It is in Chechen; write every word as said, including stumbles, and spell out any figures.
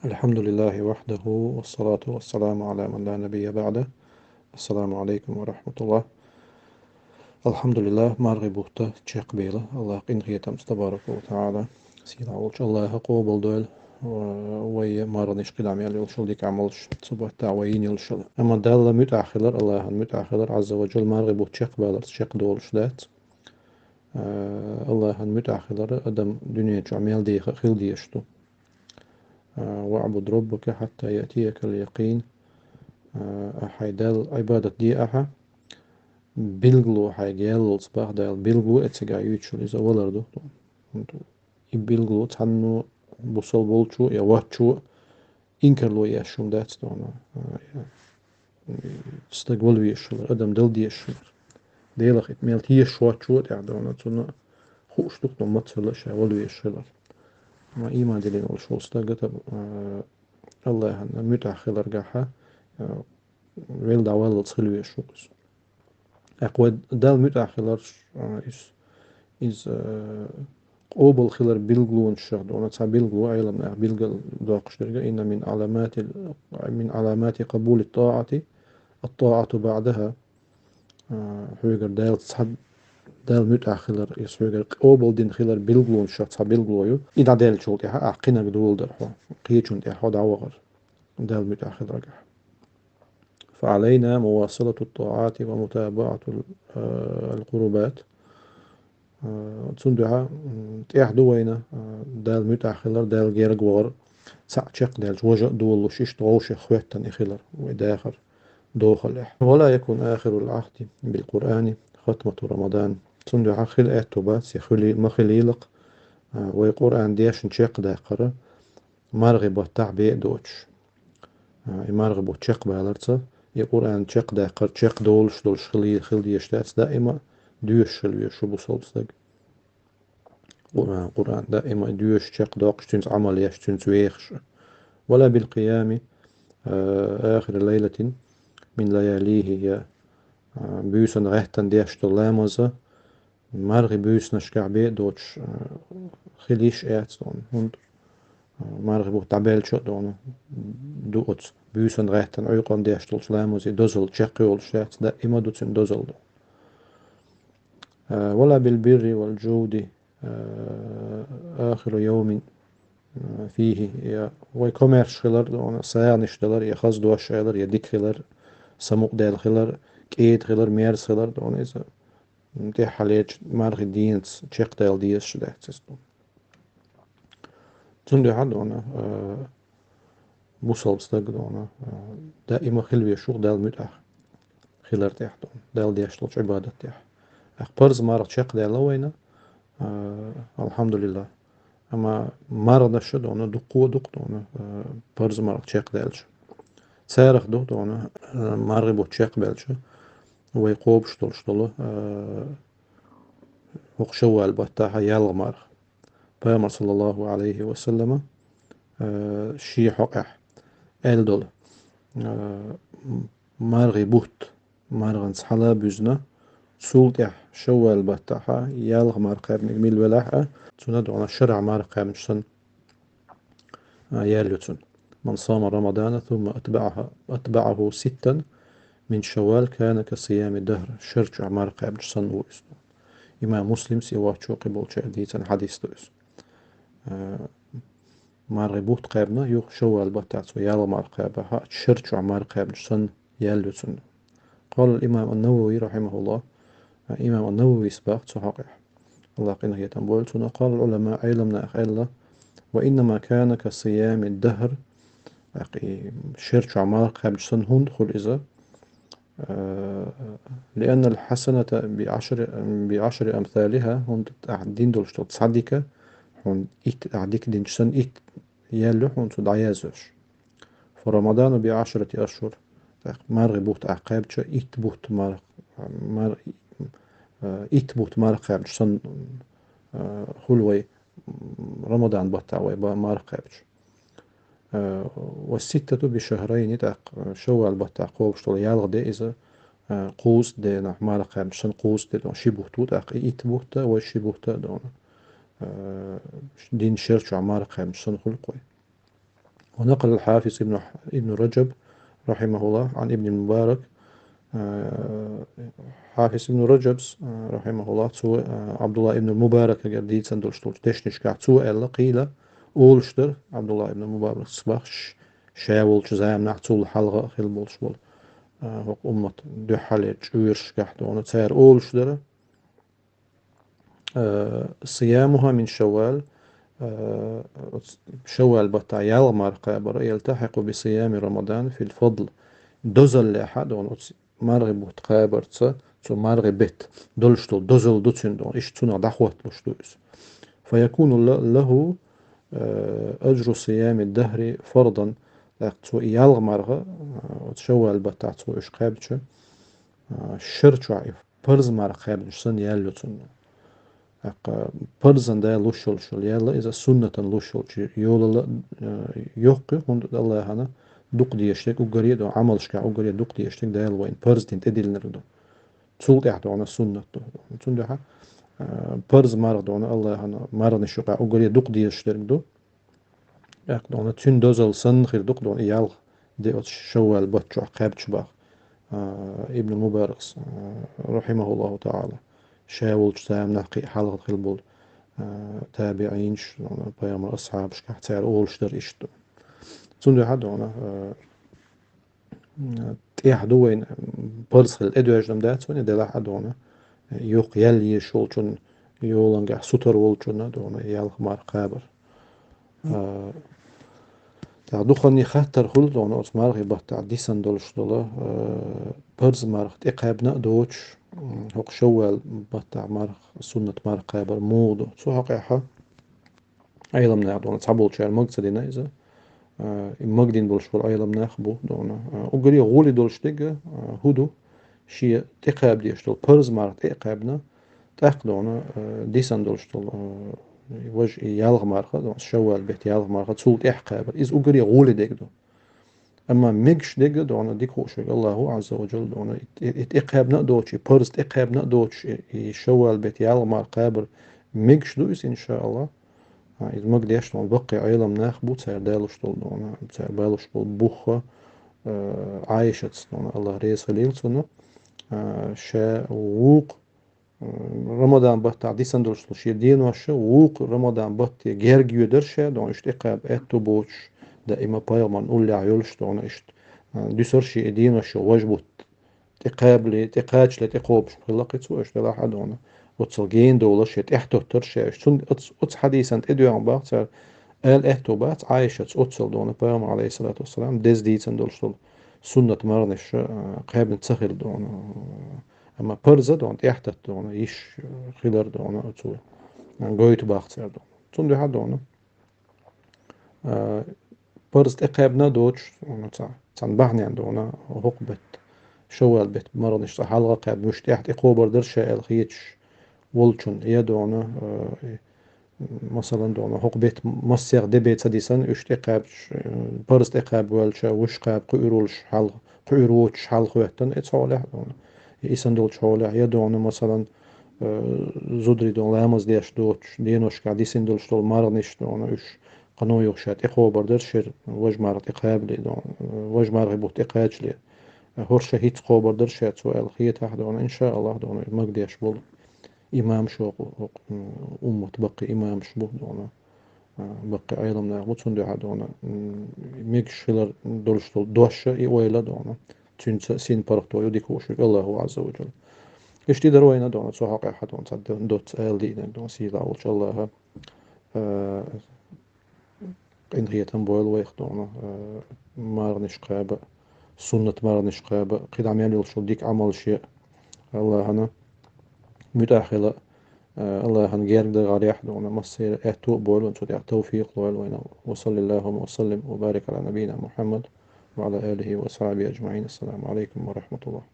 الحمد لله وحده والصلاة والسلام على من لا نبي بعده. السلام عليكم ورحمة الله. Алхьамдулиллах, маргӀи бутт чекхбелла Аллахь къинхетамца, табарака ва таӀала. Сийлахь волчу Аллахьа къобалдойла вай маргӀанаш, къинхетам йолуш йолу дика Ӏамалш, цу баттахь вай йина йолуш йолу. Амма Далла муьтӀахь хилар, Аллахьан муьтӀахь хилар, Ӏазза ва Джалла, маргӀи бутт чекхбаларца чекхдолуш дац. Аллахьан муьтӀахь хилар адам дуьнен чохь мел деха хила дезаш ду. «واعبد ربك حتى يأتيك اليقين». Ахьа хьайн Далла Ӏибадат де ахьа, билгало хьайга яллалц бах Дала, билгало, и цига юьйцуш йолу иза валар ду. И билгало цхьанна бусалба волчо я воцчо инкарло еш хӀума дац дуьйна. Стаг вала везаш хилар, адам дала дезаш хилар. Делах и мел тешаш воцчо тӀехь дуьйна, цунна хууш ду-кх дуьйна, маца хилла ша вала везаш хилар. Амма ийман диллина волуш волу стаг, а, Аллахьан муьтӀахь хиларгахьа, а, велла дӀаваллалц хила везаш ву иза. ТӀаккха вай Далла муьтӀахь хиларш, а, иза, иза, а, къобал хилар билгалонаш чохь дуьйна, цхьа билгало Ӏеламнаха билгал доккхуш дерг: «إن من علامات، من علامات قبول الطاعة الطاعة بعدها». А, хьоьгара Далла цхьа, Далла муьтӀахь хилар, иза хьоьгара къобал дина хилар билгалонаш чохь цхьа билгало ю. И дӀадаьллачул тӀаьхьа ахь кхинарг доладар хьо, кхечунна тӀехь хьо дӀавахар Далла муьтӀахь хиларгахь. «فعلينا مواصلة الطاعات ومتابعة ال-، آه، القربات». А, цундуьхьа, м, тӀехь ду вайна, а, Далла муьтӀахь хилар, Далла герга вахар, цхьаъ чекхдаьлча важа а долалуш, иштта вовшех хӀоьттина и хилар, вай дахар дохаллехь. «ولا يكن آخر العهد بالقرآن ختمة رمضان». Цундуьхьа хила аьтту бац, я хуьлий-, ма хилийла-кх, а, вай Къуръан дешна чекхдаккхара маргӀи баттахь бен а доцуш. А, и маргӀи бутт чекхбаларца, и Къуръан чекхдаккхар чекхдолуш долуш хила, хила дезаш дац, даима доьшуш хила везаш ву бусалба стаг. Къуръан, Къуръан даима доьшуш, чекхдоккхуш, цуьнца Ӏамал еш, цуьнца вехаш. «ولا بالقيام، آه، آخر ليلة من لياليه», я, а, буьйсанна гӀаьттина деш долу ламаза, маргӀи буьйсанашкахь бен а доцуш, а, хила йиш яц дуьйна. ХӀунда, а, маргӀи бутт дӀабаьлча а дуьйна, ду оцу буьйсанна гӀаьттина Ӏуьйкъанна деш долчу ламазан дозалла чекхйолуш яц, даима ду цуьнан дозалла дуьйна. А, «ولا بالبر والجود، آه، آخر يوم، آه، فيه», я вай комаьрша хилар дуьйна, сагӀанаш далар, я хаза дош алар, я дика хилар, самукъадаьлла хилар, кӀеда хилар, мерза хилар дуьйна, иза тӀаьххьарчу маргӀи дийнаца чекхдала дезаш дац иза дуьйна. Цундуьхьа дуьйна, а, бусалба стаг дуьйна, а, даима хила везаш ву-кх Далла муьтӀахь хилар тӀехь дуьйна, Далла деш долчу Ӏибадат тӀехь. ТӀаккха парз марха чекхдаьлла вайна, а, алхьамдулиллахӀ. Амма марханаш дуьйна дуккха а ду-кх дуьйна, а, парз марха чекхдаьлча. Царах ду дуьйна, а, маргӀи бутт чекхбаьлча, вай кхобуш долуш долу, а, хӀокху шаввал баттахь ялх марха. Пайхамар, саллаллаху алейхи ва саллама, а, шен хьокъехь аьлла долу, а, м-, маргӀи бутт марханца хьала а буьзна, цул тӀаьхьа шаввал баттахьа ялх марха кхаьбнарг мила велахь а, цунна дуьйна шарахь марха кхаьбначу санна, а, ял ю цунна. «من صام رمضان ثم أتبعها، أتبعه ستا من شوال كان كصيام الدهر». Шар чохь марха кхаьбначу санна ву иза. Имам Муслимс, и вачо кхин болчара дийцина хьадис ду иза. А, мархи бутт кхаьбна, юха шаввал баттахь цо ялх марха кхаьбахьа, шар чохь марха кхаьбначу санна ял ю цунна. قال الإمام النووي رحمه الله, имам ан-Нававис баха цу хьокъехь, Аллах къинхетам бойла цунна, قال العلماء, Ӏеламнаха аьлла: «وإنما كان كصيام الدهر», тӀаккха и шар чохь марха кхаьбначу санна хӀунда хуьлу иза, а, «لأن الحسنة بعشر، بعشر أمثالها», хӀунда ахь дина долуш долу цхьа дика, хьуна итт ахь дика динчу санна, итт ял ю хьуна цо дӀаяздеш. «فرمضان بعشرة أشهر». ТӀаккха мархи бутт ахь кхаьбча, итт бутт марх-, мар-, а, итт бутт марха кхаьбча санна, а, хуьлу вай, м, Рамадан баттахь вай ба-, марха кхаьбча. А, «والستة بشهرين», тӀаккха шаввал баттахь кхобуш долу ялх де иза, а, кхузткъа денахь марха кхаьбча санна, кхузткъа де дуьйна ши бутт ву, тӀаккха и итт бутт а, вай ши бутт а дуьйна, а, дин шар чохь марха кхаьбча санна хуьлу-кх вай. ونقل الحافظ ابن، ابن رجب رحمه الله عن ابن المبارك. Э, Хафиз ибн Раджабс, э, рахимахуллах, цо, э, Абдулла ибн Мубаракагара дийцан долуш долчу дешнашкахь цо аьлла, къийла, олуш дара, Абдулла ибн Мубаракс бах, ш-, ша волчу заманахь цул хьалха хила болуш болу, э, хӀокху уммат дуьххьалера чкъурашкахь дуьйна, цара олуш дара, э, صيامها من شوال, э, оцу Шаввал баттахь ялх марха кхабар, يلتحق بصيام رمضان في الفضل. Дозаллехь а дуьйна оцу мархи бутт кхабарца, цу мархи бетта долуш долу дозалла ду цуьнан дуьйна, иштта цунах дӀахӀотталуш ду иза. فيكون ل-، له, э, أجر صيام الدهر فرضا. ТӀаккха цо и ялх марха, э, оцу Шаввал баттахь цо уьш кхаьбча, э, шар чохь и парз марха кхаьбнаш санна ял ю цунна. ТӀаккха парзан Дала луш йолуш йолу ял а, иза суннатан луш йолчу йолалла, э, йоккхи, хӀунда Аллахьана дукха дезаш дерг уггаре а ду, Ӏамалшкахь уггаре а дукха дезаш дерг Дала вайна парз дина тӀедиллинарг ду. Цул тӀаьхьа дуьйна суннат ду. Цундуьхьа, э, парз марха дуьйна Аллахьана марханаш юкъахь уггаре а дукха дезаш дерг ду. ТӀаккха дуьйна цуьнан дозалла санна хир ду-кх дуьйна и ялх де оцу Шаввал бутт чохь кхаьбча бах, а, Ибн Мубаракс, а, рахимахуллаху таала. Ша волчу заманахь кхин а хьалха хила болу, а, табиӀинаш, дуьйна пайхамаран асхьабашкахь цара олуш дара иштта. Цундуьхьа дуьйна, а, тӀехь ду вайна, парз хила тӀедоьжна дац вайна, делахь а дуьйна, юха ял езаш волчун йолангахь сутара волчунна дуьйна ялх марха кхабар. А, тӀаккха дукханний хаттар хуьлу дуьйна оцу мархи баттахь дисан долуш долу, а, парз марха тӀекхаьбна а доцуш, м, хӀокху Шаввал баттахь марха, суннат марха кхабар муха ду. Цу хьокъехь Ӏеламнаха дуьйна цхьаболчара мага ца дина иза. А, и мага дина болуш болу Ӏеламнах бу дуьйна. А, уггаре гӀоли долуш дерг, а, хӀун ду? Шен тӀекхаба дезаш долу парз марха тӀе а кхаьбна, тӀаккха дуьйна, а, дисан долуш долу, а, важа и ялх марха, дуьйна, Шаввал бетта ялх марха, цул тӀаьхьа кхабар. Иза уггаре гӀоли дерг ду. Амма мегаш дерг а дуьйна, дика хууш верг Аллаху Азза ва Джалла дуьйна, и, и, и тӀекхаьбна а доцуш, и парз тӀекхаьбна а доцуш, и, и Шаввал бетта ялх марха кхабар мегаш ду иза, иншааллах. А, иза мага деш дуьйна баккхий Ӏеламнах бу, цара далуш долу дуьйна, цара балуш болу бух, а, Ӏайшаца дуьйна, Аллах реза хуьлийла цунна, а, ша вукху, м, Рамадан баттахь дисан долуш долу шен денош, вукху Рамадан батте герга йоьдура ша дуьйна, иштта тӀекхаба аьтту боцуш, даима пайхамарна уллехь йолуш дуьйна, иштта, а, дуьсура шен и денош важа бутт. ТӀекхабале, тӀекхачале, тӀекхобуш хилла кхин цо, иштта делахь а дуьйна. Оццул гена долуш, я тӀаьхьатоттура ша, иштта. Цун оц-, оцу хьадисан тӀедоьгӀна бах цара, аьлла аьтту бац, Ӏайшаца оццул дуьйна, пайхамар, алейхиссалату вассалам, деза дийцан долуш долу суннат марханаш, а, кхаьбна ца хилла дуьйна. Амма парза дуьйна, тӀаьхьататта дуьйна, йиш хилар дуьйна, оцу, а, гойту бах цара дуьйна. Цундуьхьа дуьйна. А, парз тӀекхаьбна а доцуш, ну, ца-, цхьана бахьанен дуьйна, хӀокху бетта, Шаввал бетта марханаш цкъа хьалха кхаьбна, уьш тӀаьхьа тӀекхобар дара ша аьлла хеташ волчун, я дуьйна, а, и, масалан, дуьйна, хӀокху бетта массех де бен ца дисана, уьш тӀекхаьбча, а, парз тӀекхаьба ваьлча, вуьш кхаьба кхуьур волуш хьалха, кхуьур воцуш хьалха хӀоьттина, и цхьа хьолехь дуьйна. И исан долчу хьолехь, я дуьйна, масалан, э, зударий дуьйна ламаз деш доцуш, деношкахь дисина долуш долу марханаш дуьйна, уьш кхано юха ша тӀекхобар дара шера, важа марха тӀекхабале дуьйна, э, важа мархи бутт тӀекхачале. Э, хӀорш хӀинца кхобар дара ша цо аьлла хетахь дуьйна, иншааллах дуьйна, мага деш болу имамаш хӀокху, хӀокху, м, уммат баккхий имамаш бу дуьйна. А, баккхий Ӏеламнах бу, цундуьхьа дуьйна, м, мегаш хилар долуш долу дош а, и ойла а дуьйна. Цуьнца син паргӀато ю дика хууш верг Аллаху Азза ва Джалла. Иштта и дара вайна дуьйна, цу хьокъехь дуьйна, цхьа д-, доцца ала диънарг дуьйна, сийлахь волчу Аллаха, а, къинхетам бойла вайх дуьйна, а, марханаш кхаба, суннат марханаш кхаба, кхидӀа мел йолуш йолу дика Ӏамалш е Аллахана муьтӀахь хила, а, Аллахьан герга дахарехь дуьйна, массеран аьтту а бойла, цу тӀехь тавфикъ лойла вайна. Ва саллаллаху ва саллим ва барик ала набийина Мухаммад ва ала алихи ва асхьабихи аджмаин. Ассаламу алейкум ва рахматуллах.